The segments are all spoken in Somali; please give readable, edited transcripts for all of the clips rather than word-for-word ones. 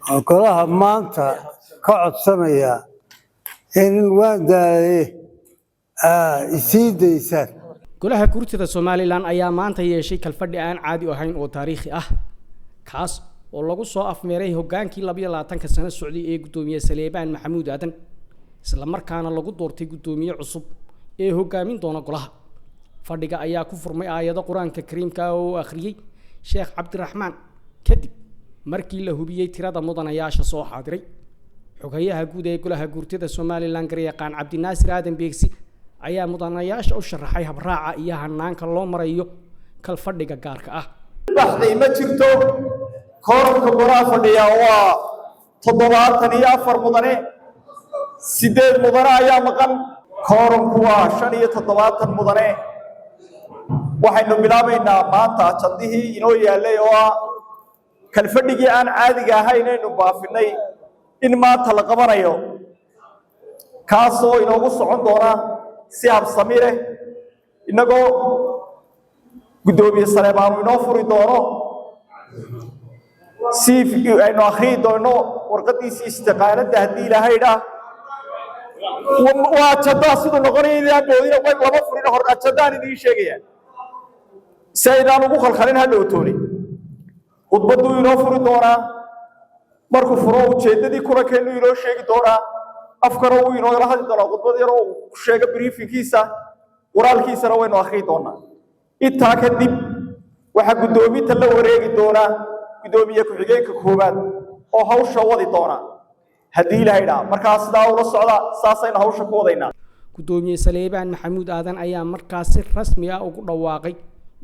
Golaha maanta ka codsanayaa in waan daalaye isii daysaan. Golaha Guurtida Somalilan ayaa maanta yeeshay kalfadhi aan caadi ahayn oo taariikhi ah, kaas oo lagu soo afmeeray hoggaankii 22-ka sano socday ee guddoomiye Saleebaan Maxamuud Aadan, isla markaana lagu doortay guddoomiye cusub ee hoggaamin doona golaha. Fadhiga ayaa ku furmay aayado Qur-aanka Kariimka ah oo uu akhriyey Sheekh Cabdiraxmaan, kadib markii la hubiyey tirada mudanayaasha soo xaadiray. Xogayaha guud ee golaha Guurtida Somalilan, garyaqaan Cabdinaasir Aadan Beegsi, ayaa mudanayaasha u sharaxay habraaca iyo hanaanka loo marayo kalfadhiga gaarka ah. Baxday ma jirto. Kooramka golaha fadhiya waa 74 mudane, 8 mudane ayaa maqan. Kooramku waa 75 mudane. Waxaynu bilaabaynaa maanta ajandihii inoo yaallay oo ah kalfadhigii aan caadiga ahayn aynu baafinay in maanta la qabanayo, kaasoo inoogu socon doona si habsami leh, innagoo guddoomiye Saleebaanu inoo furi doono, si aynu akhriyi doono warqadiisii istiqaaladda haddii Ilaahay dhaa. Waa ajandaa siduu noqonaya idaan boodina, lama furin hor ajandaan idiin sheegaya si aydaan ugu khalkhalin. Ha dhowtooni khudbadduu inoo furi doonaa. Markuu furo, ujeeddadii kulankeenu inoo sheegi doonaa, afkana wuu inoogala hadli doonaa khudbad yar oo uu ku sheego briefingkiisa, qoraalkiisana waynu akhriyi doonaa. Intaa kadib waxaa guddoominta la wareegi doonaa guddoomiye ku-xigeenka koowaad oo hawsha wadi doona haddii Ilaahay dhaa. Markaa sidaa ula socda, saasaynu hawsha ku wadaynaa. Guddoomiye Saleebaan Maxamuud Aadan ayaa markaas si rasmi ah ugu dhawaaqay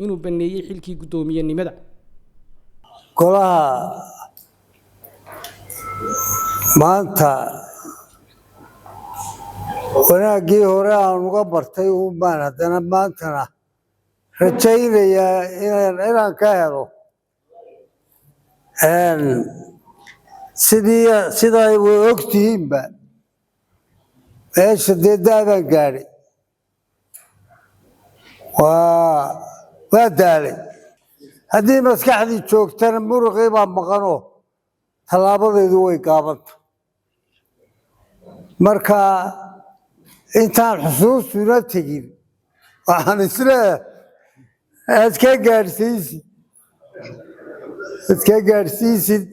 inuu baneeyey xilkii guddoomiyenimada. Golaha maanta wanaaggii hore aan uga bartay uun baan haddana maantana rajaynayaa inaan ka helo sidii sida ay way og tihiinba. Meesha dee daabaan gaadhay, waa daalay. Haddii maskaxdii joogtana, muruqii baa maqanoo tallaabadaydu way gaabanta. Marka intaan xusuustuna tegin, waxaan isleeyahay aad ka gaadhsiisid, aad ka gaadhsiisid.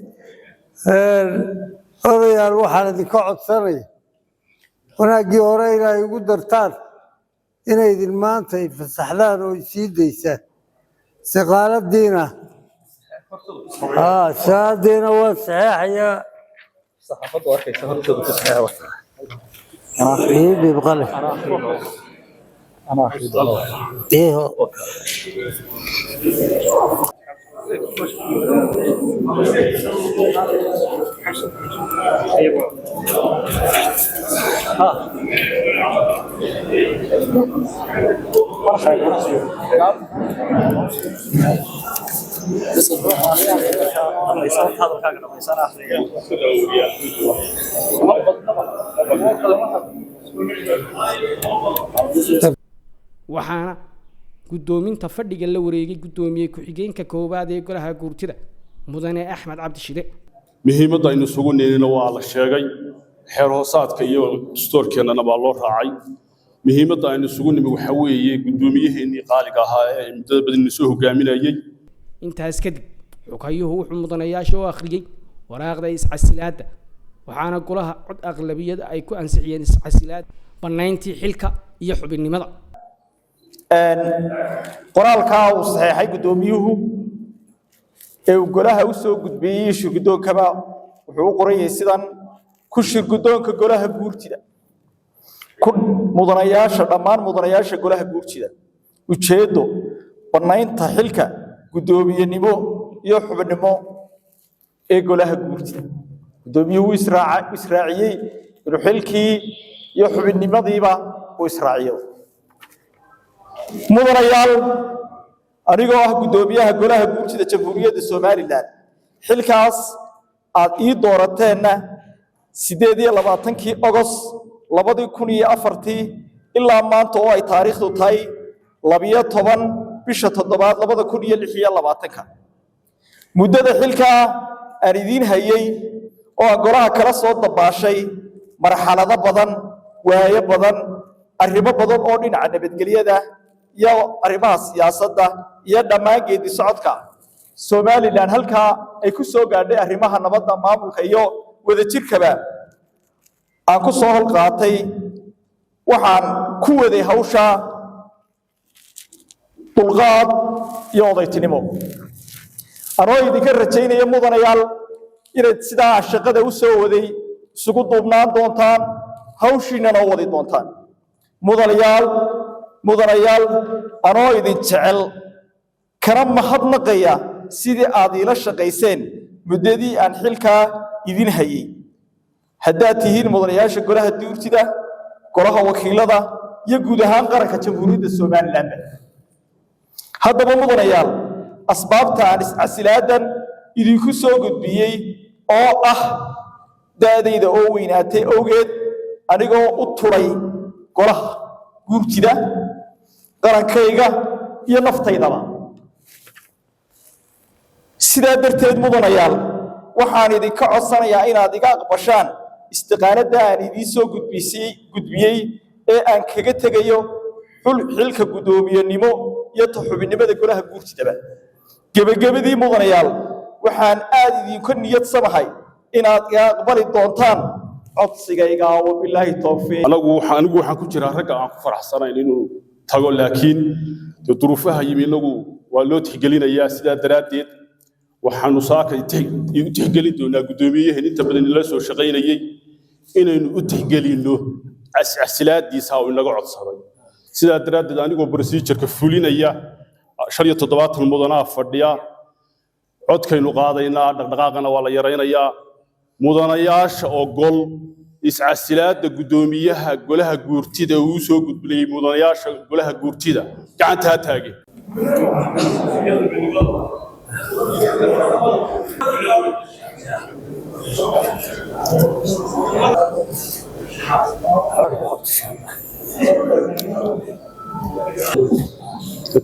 Odayaal, waxaan idinka codsanaya wanaaggii hore inay igu dartaan, inay idin maanta i fasaxdaan oo isii daysaan. Istiqaaladiina waan saxeexayaa. Ii dhiib qalin. Iho. Waxaana guddoominta fadhiga la wareegay guddoomiye ku-xigeenka koowaad ee golaha Guurtida, mudane Axmed Cabdi Shide. Muhiimadda aynu isugu neynina waa la sheegay, xeer hoosaadka iyo dastuurkeennana baa loo raacay. Muhiimadda aynu isugu nimi waxaa weeye guddoomiyaheennii qaaliga ahaa ee muddada badan soo hogaaminayey. Intaas kadib xogayuhu wuxuu mudanayaasha u akhriyey waraaqda iscasilaadda, waxaana golaha cod aqlabiyada ay ku ansixiyeen iscasilaad bannayntii xilka iyo xubinnimada. Qoraalkaa uu saxeexay guddoomiyuhu ee uu golaha u soo gudbiyey shirguddoonkaba wuxuu u qoran yahay sidan: ku shirguddoonka golaha guurtida, ku mudanayaasha, dhammaan mudanayaasha golaha guurtida, ujeeddo: bannaynta xilka guddoomiyenimo iyo xubinnimo ee golaha guurtida. Guddoomiyuhu wuu israaciyey inuu xilkii iyo xubinnimadiiba uu israaciyo. Mudanayaal, anigoo ah guddoomiyaha golaha guurtida Jamhuuriyadda Somalilan, xilkaas aad ii doorateenna 28-kii Ogost 2004-tii ilaa maanta oo ay taariikhdu tahay 12 bisha toddobaad 2026-ka, muddada xilkaa aan idiin hayey Oo aan golaha kala soo dabaashay marxalado badan, waayo badan, arrimo badan oo dhinaca nabadgelyada iyo arrimaha siyaasadda iyo dhammaan geedi socodka Somaliland halkaa ay ku soo gaadhay, arrimaha nabadda, maamulka iyo wadajirkaba aan ku soo holqaatay. Waxaan ku waday hawsha dulqaad iyo odaytinimo, anoo idinka rajaynaya, mudanayaal, inaad sidaa shaqada u soo waday isugu duubnaan doontaan, hawshiinana u wadi doontaan. Mudanayaal, mudanayaal, anoo idin jecel kana mahadnaqaya sidii aad iila shaqayseen muddadii aan xilkaa idin hayay, haddaad tihiin mudanayaasha golaha guurtida, golaha wakiilada iyo guud ahaan qaranka Jamhuuriyadda Somalilandba. Haddaba mudanayaal, asbaabta aan iscasilaadan idinku soo gudbiyey oo ah da'dayda oo weynaatay awgeed, anigoo u turay golaha guurtida, qarankayga iyo naftaydaba. Sidaa darteed, mudanayaal, waxaan idinka codsanayaa inaad iga aqbashaan istiqaaladda aan idiin soo gudbiyey ee aan kaga tegayo xilka guddoomiyenimo iyo xubinnimada golaha guurtidaba. Gebagabadii, mudanayaal, waxaan aad idinka niyad samahay inaad iga aqbali doontaan codsigayga. Wabilaahi towfiiq. Anigu waxaan ku jiraa ragga aan ku faraxsanayn inuu tago, laakiin dee duruufaha yimi inagu waa loo tixgelinayaa. Sidaa daraaddeed waxaanu saaka u tixgelin doonaa guddoomiyaheen inta badan inala soo shaqaynayey inaynu u tixgelinno casilaadiisa uu inaga codsaday. Sidaa daraaddeed, anigoo procedure-ka fulinaya, 75 mudanaa fadhiya, codkaynu qaadaynaa, dhaqdhaqaaqana waa la yaraynayaa. Mudanayaasha ogol iscasilaadda guddoomiyaha golaha guurtida uu soo gudbinayay, mudanayaasha golaha guurtida gacanta ha taage.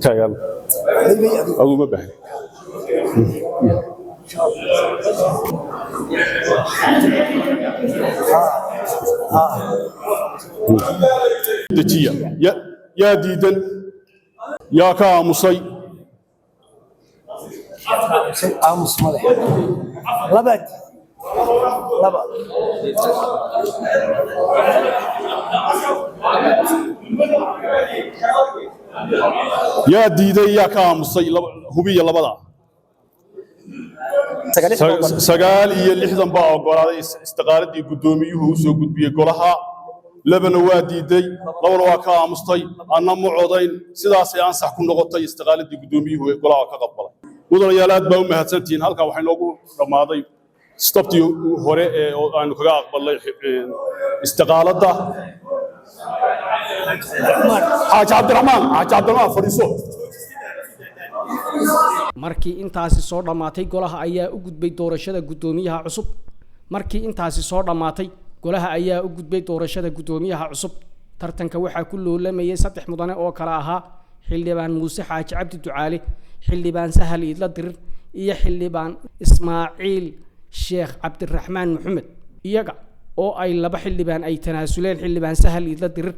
Taagaan aduu ma baahni. Dejiya. Yaa diidan? Yaa ka aamusay? Aamus male, labaad laba. Yaa diiday? Yaa ka aamusay? Hubiya labada. 69 baa ogolaaday istiqaaladii guddoomiyuhu u soo gudbiyey golaha, labana waa diiday, labana waa ka aamustay, anna ma codayn. Sidaasay ansax ku noqotay istiqaaladii guddoomiyuhu ee golaha ka qabbalay. Mudanayaal, aad baa u mahadsantihiin. Halkaa waxaa inoogu dhammaaday stabtii hore ee oo aanu kaga aqbalnay istiqaaladda Xaaji Cabdiraxmaan. Xaaji Cabdiraxmaan, fadhiiso. Markii intaasi soo dhammaatay, golaha ayaa u gudbay doorashada guddoomiyaha cusub. Markii intaasi soo dhammaatay, golaha ayaa u gudbay doorashada guddoomiyaha cusub. Tartanka waxaa ku loolamayay saddex mudane oo kale ahaa Xildhibaan Muuse Xaaji Cabdi Ducaale, Xildhibaan Sahal Iidla Dirir iyo Xildhibaan Ismaaciil Sheekh Cabdiraxmaan Maxamed, iyaga oo ay laba xildhibaan ay tanaasuleen, Xildhibaan Sahal Iidla Dirir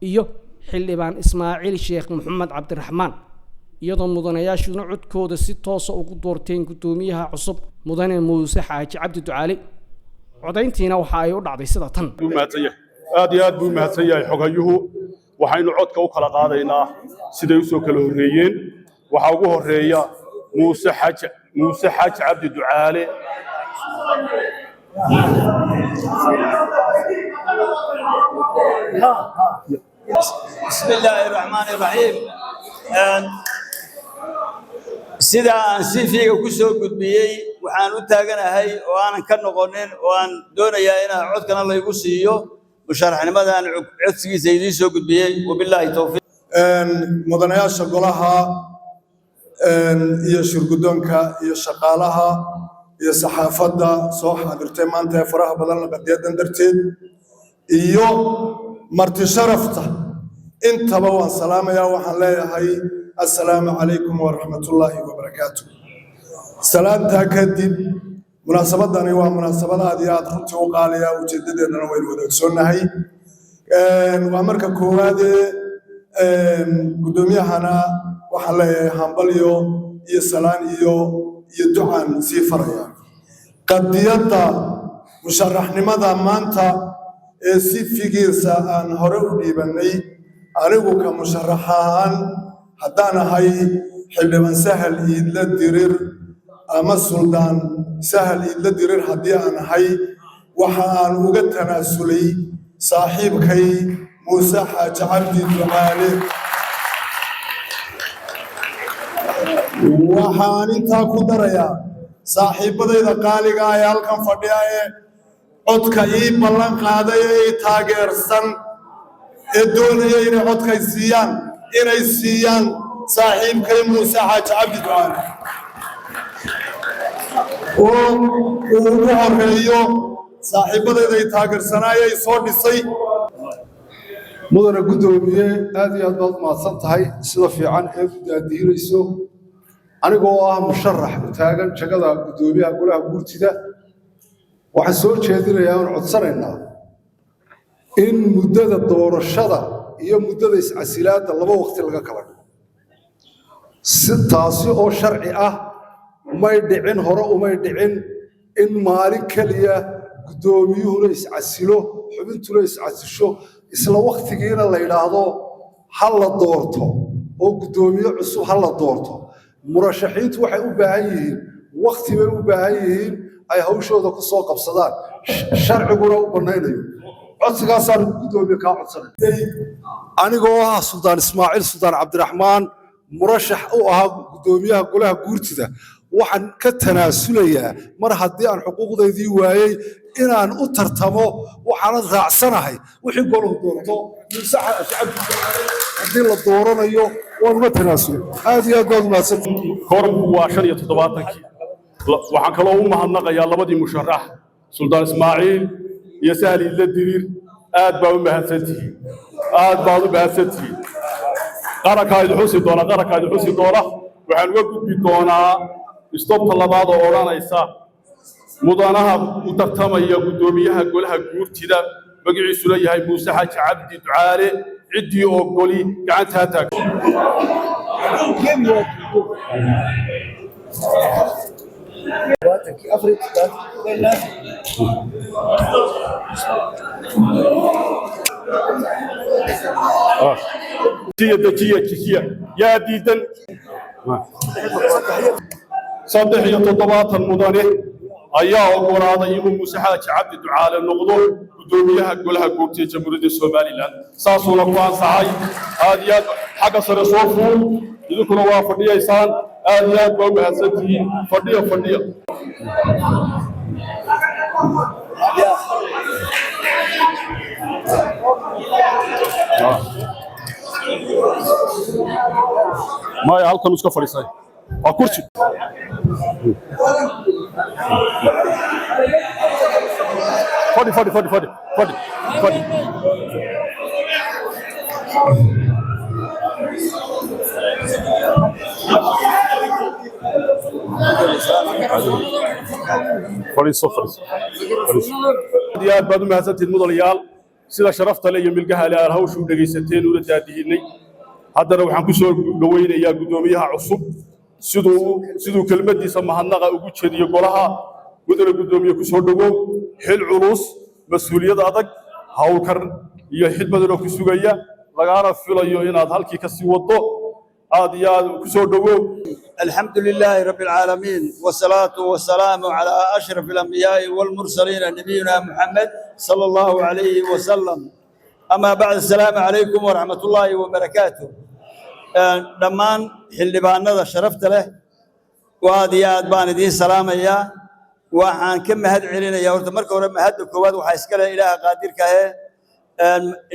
iyo Xildhibaan Ismaaciil Sheekh Maxamed Cabdiraxmaan, iyadoo mudanayaashuna codkooda si toosa ugu doorteen guddoomiyaha cusub, Mudane Muuse Xaaji Cabdi Ducaale. Codayntiina waxa ay u dhacday sida tan. Buu mahadsan yahay, aad iyo aad buu u mahadsan yahay xoghayuhu. Waxaynu codka u kala qaadaynaa siday u soo kala horreeyeen. Waxaa ugu horreeya Muuse Xaaji Cabdi Ducaale. بسم الله الرحمن الرحيم. Sida aan CV-ga ku soo gudbiyey, waxaan u taaganahay oo aanan ka noqonin oo aan doonayaa inaan codkana laygu siiyo musharaxnimadan codsigiisa idiin soo gudbiyey. Wabilaahi towfiiq. Mudanayaasha golaha iyo shirguddoonka iyo shaqaalaha iyo saxaafadda soo xaadirtay maanta ee faraha badan qadiyadan darteed iyo marti sharafta intaba waan salaamayaa. Waxaan leeyahay assalaamu calaykum waraxmatullaahi wabarakaatu. Salaamtaa kadib, Munaasabadani waa munaasabad aad iyo aad runtii u qaaliya, ujeedadeedana waynu wadaagsoonnahay. Waa marka koowaade, guddoomiyahana waxaan leeyahay hambalyo iyo salaan iyo ducaan sii faraya. Qadiyadda musharaxnimada maanta ee si figiisa aan hore u dhiibannay, anigu ka musharax ahaan haddaan ahay Xildhibaan Sahal Iidla Dirir ama Suldaan Sahal Iidla Dirir haddii aan ahay, waxa aan uga tanaasulay saaxiibkay Muuse Xaaji Cabdi Ducaale. Waxaan intaa ku darayaa saaxiibbadayda qaaliga ah ee halkan fadhiya ee codka ii ballan qaaday ee ii taageersan ee doonaya inay codkay siiyaan, inay siiyaan saaxiibkay Muuse Xaaji Cabdi Ducaale oo uu ugu horeeyo saaxiibbadayda ay taageersanaayay soo dhisay. Mudane guddoomiye, aad iyo aad baad umahadsan tahay sida fiican ee daadihinayso. Anigoo ah musharax u taagan jagada guddoomiyaha golaha guurtida, waxaan soo jeedinayaa oon codsanaynaa in muddada doorashada iyo muddada iscasilaadda laba waqti laga kala dhigo, si taasi oo sharci ah. May dhicin, hore umay dhicin in maalin keliya guddoomiyuhuna iscasilo, xubintuna iscasisho, isla waktigiina la yidhaahdo ha la doorto oo guddoomiye cusub ha la doorto. Murashaxiintu waxay u baahan yihiin wakti bay u baahan yihiin ay hawshooda ku soo qabsadaan, sharciguna u bannaynayo. Codsigaasaan guddoomiye kaa codsanay. Anigoo ah Suldaan Ismaaciil Suldaan Cabdiraxmaan, murashax u ahaa guddoomiyaha golaha guurtida, waxaan ka tanaasulayaa mar haddii aan xuquuqdaydii waayey inaan u tartamo, waxaanan raacsanahay wixii golahu doorto. Muuse Cabdi haddii la dooranayo waan uga tanaasulay. Aad iyo aad baad umahadsantahay. Kooramku waa 75-kii. Waxaan kaloo u mahadnaqayaa labadii musharax, Suldaan Ismaaciil iyo Sahal Idla Diriir. Aad baa u mahadsantihiin, aad baad u mahadsantihiin. Qarankaa idin xusi doona, qarankaa idin xusi doona. Waxaan uga gudbi doonaa istobta labaad oo odhanaysa mudanaha u tartamaya guddoomiyaha golaha guurtida, magaciisuna yahay Muuse Xaaji Cabdi Ducaale. Ciddii oo goli gacanta ha taagto. Dejiya, dejiya, dejiya. Yaa diidan? 73 mudane ayaa ogolaaday inuu Muuse Xaaji Cabdi Ducaale noqdo guddoomiyaha golaha guurtida Jamhuuriyadda Somalilan, saasuuna ku ansaxay. Aad iyo aad xagga sare soo fuul, idinkuna waa fadhiyaysaan. Aad iyo aad baa u mahadsantihiin. Fadhiya, fadhiya. Maya, halkan iska fadhiisay, waa kursi. Fadhi, fadhi, fadhi, fadhi, fadhi, fadhi. Fadhiiso, fadhiiso, fadhiiso. Aad iyo aad baad u mahadsantihiin mudanayaal, sida sharafta leh iyo milgaha leh aad hawsha u dhegaysateen una daadihinay. Haddana waxaan ku soo dhowaynayaa guddoomiyaha cusub siduu kelmaddiisa mahadnaqa ugu jeediyo golaha. Mudane guddoomiye, ku soo dhowow. Xil culus, mas-uuliyad adag, hawlkar iyo xidmadanoo ku sugaya, lagaana filayo inaad halkii ka sii waddo. Aad iyo aad ku soo dhowow. الحمد لله رب العالمين، والصلاة والسلام على أشرف الأنبياء والمرسلين، نبينا محمد صلى الله عليه وسلم. أما بعد، السلام عليكم ورحمة الله وبركاته. Dhammaan xildhibaanada sharafta leh aad iyo aad baan idiin salaamayaa. Waxaan ka mahad celinayaa horta marka hore, mahadda koowaad waxaa iska leh Ilaaha qaadirka ahee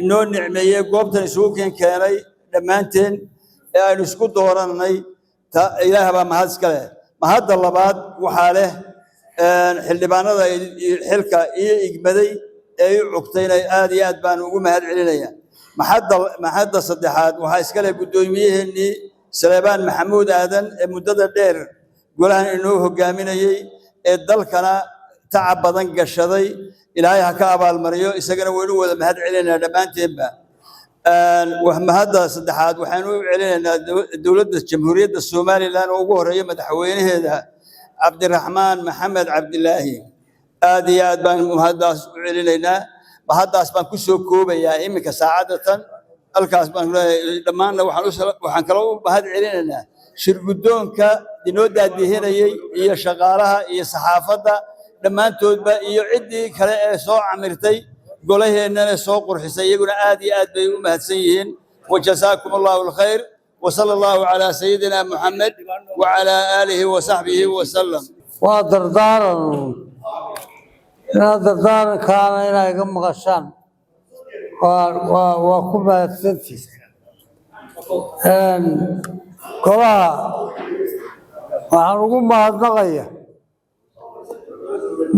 inoo nicmeeyey, goobtan isugu keenay dhammaanteen ee aynu isku dooranay. Ilaah baa mahad iska leh. Mahadda labaad waxaa leh xildhibaanada xilka ii igmaday ee ii cugtayna, aad iyo aad baan ugu mahad celinayaa. Mahadda saddexaad waxaa iska leh guddoomiyaheennii Saleebaan Maxamuud Aadan ee muddada dheer golahan inoo hogaaminayey. Ee dalkana tacab badan gashaday, Ilaahay ha ka abaalmariyo. Isagana waynu wada mahad celinaynaa dhammaanteenba. Mahadda saddexaad waxaanu u celinaynaa dowladda Jamhuuriyadda Somaliland oo ugu horeeya madaxweynaheeda Cabdiraxmaan Maxamed Cabdilaahi. Aad iyo aad baan mahaddaas u celinaynaa. Mahaddaas baan ku soo koobayaa iminka saacadda tan halkaas baan leeyahay. Dhammaanna waxaan kaloo u mahad celinaynaa shirguddoonka inoo daadihinayey iyo shaqaalaha iyo saxaafadda dhammaantoodba iyo ciddii kale ee soo camirtay golaheennana soo qurxisay. Iyaguna aad iyo aad bay u mahadsan yihiin. Wajazaakum Allahu alkhayr, wasala Allahu calaa sayidina Muxamed wacalaa aalihi wasaxbihi wasalam. Waa dardaaran, inaad dardaarankaana inaa iga maqashaan waa ku mahadsantiis. Golaha waxaan ugu mahadnaqaya,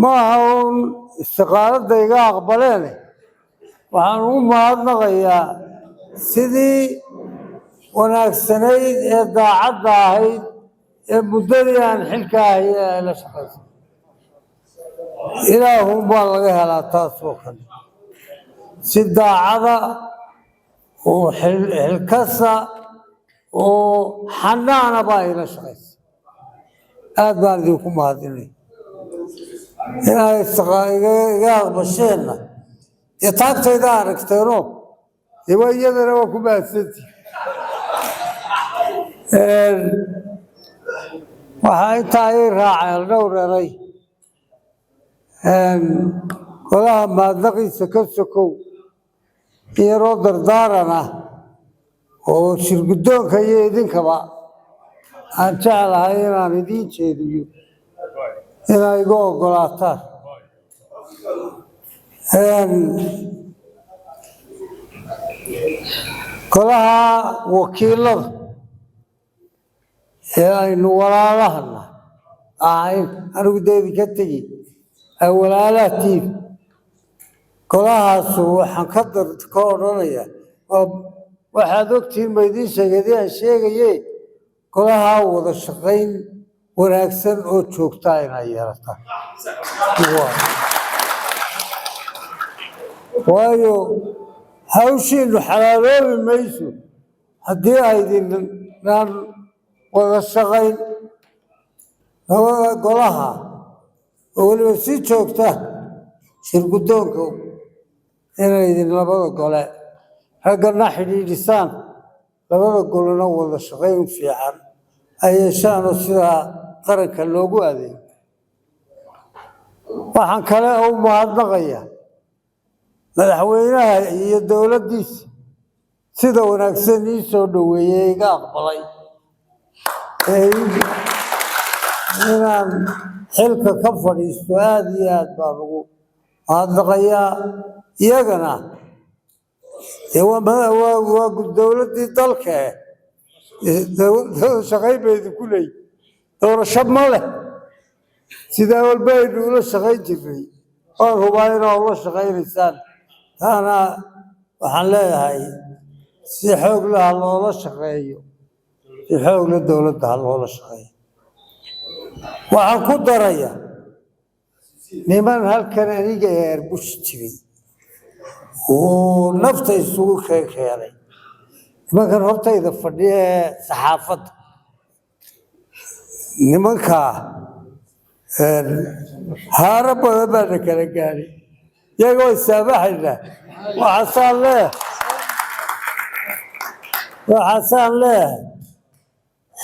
maaha uun istiqaaladda iga aqbaleene, waxaan ugu mahadnaqayaa sidii wanaagsanayd ee daacadda ahayd ee muddadii aan xilka ahay ay la shaqaysay. Ilaahun baa laga helaa taas oo kale, si daacada oo xilkasa oo xanaana baa ila shaqaysay. Aad baan idinku mahadinay inay iga aqbasheenna dee taagtayda aragteeno, dee waa iyadana waa ku mahadsantii. Waxaa intaa ii raaceen dhowr eray. Golaha mahadnaqiisa ka sokow, in yaroo dardaaran ah oo shirguddoonka iyo idinkaba aan jeclahay inaan idiin jeediyo inaa iga ogolaataan. Golaha wakiilada ee aynu walaalahana ahayn, anigu dee idinka tegi ay walaalaha tiib, golahaasu waxaan ka odhanayaa, waxaad ogtihiin ma idiin sheegay aan sheegaye, golahaa wada shaqayn wanaagsan oo joogtaa inay yeelataan, waayo hawshiinu xalaaloobi mayso haddii aydinaan wada shaqayn labada golaha oo weliba si joogta. Shirguddoonka inaydin labada gole raggana xidhiidhisaan, labada golena wada shaqayn fiican ay yeeshaanoo sidaa qaranka loogu adeego. Waxaan kale u mahadnaqayaa madaxweynaha iyo dowladdiisa sida wanaagsan ii soo dhoweeyey, iga aqbalay inaan xilka ka fadhiisto. Aada iyo aad baan ugu mahadnaqayaa iyagana. Dee waa dowladdii dalka shaqayn bay idinku leeyihin, doorasho ma leh. Sidaa walba aynu ula shaqayn jirnay waan hubaa inaa ula shaqaynaysaan. Taana waxaan leeyahay, si xoog leh ha loola shaqeeyo, si xoog leh dowladda ha loola shaqeeyo. Waxaan ku daraya, niman halkan aniga eerbushi jiray oo nafta isugu keenay, nimankan hortayda fadhiya ee saxaafadda, nimankaa haaro badan baana kala gaadhay, iyagoo isaabaxayna. Waxaasaan leeyahay,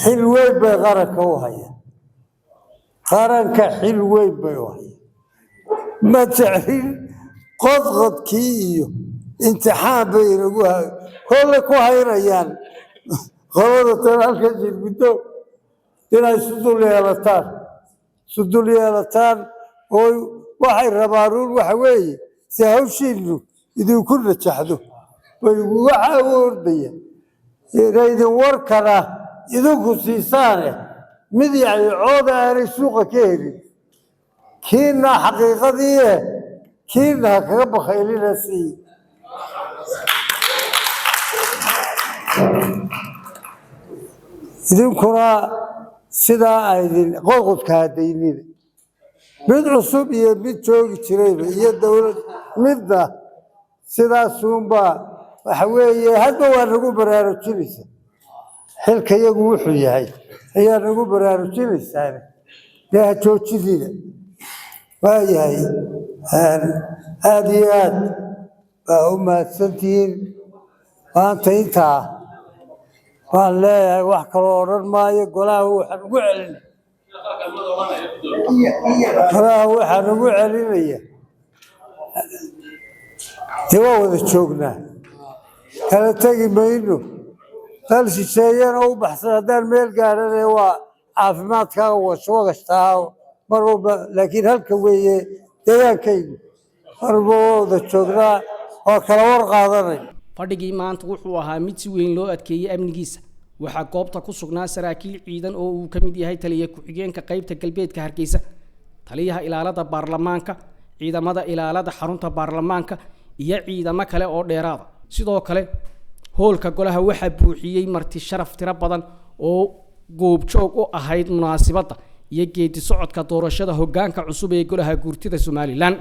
xil weyn bay qaranka u hayaan, qaranka xil weyn bay u hayaan. Ma jeclin qodqodkii iyo imtixaan bay inagu kolle ku haynayaan qolada tan halka jirguddo inay isu dul yeelataan oo waxay rabaan uun waxa weeye si hawshiinu idinku najaxdo bay waxa u ordaya inay idin warkana idinku siisaane, mid yacni cooda aanay suuqa ka helin, kiina xaqiiqadii kiina ha kaga bakaylina sii. Idinkuna sidaa aydin qodqodka hadaynina. Mid cusub iyo mid joogi jirayba iyo dowlad midna sidaasuunbaa waxa weeye, hadba waa nagu baraarujinaysa xilka iyagu wuxuu yahay ayaa nagu baraarujinaysaa. Dee ha joojidina. Waayahay, aada iyo aad baa u mahadsantihiin. Maanta intaa waan leeyahay, wax kaloo odhan maayo. Golaha waxaan ugu celinaya, dee waa wada joognaa, kala tegi mayno. Dal shisheeyana u baxsan haddaan meel gaadhane waa caafimaadkaaga wagashtaa mar walba, laakiin halka weeye deegaankaygu. Mar walba waa wada joognaa, waa kala war qaadanay. Fadhigii maanta wuxuu ahaa mid si weyn loo adkeeyey amnigiisa. Waxaa goobta ku sugnaa saraakiil ciidan oo uu ka mid yahay taliya ku-xigeenka qaybta galbeedka Hargeysa, taliyaha ilaalada baarlamaanka, ciidamada ilaalada xarunta baarlamaanka iyo ciidamo kale oo dheeraada. Sidoo kale hoolka golaha waxaa buuxiyey marti sharaf tiro badan oo goobjoog u ahayd munaasibadda iyo geedi socodka doorashada hoggaanka cusub ee golaha guurtida Somalilan.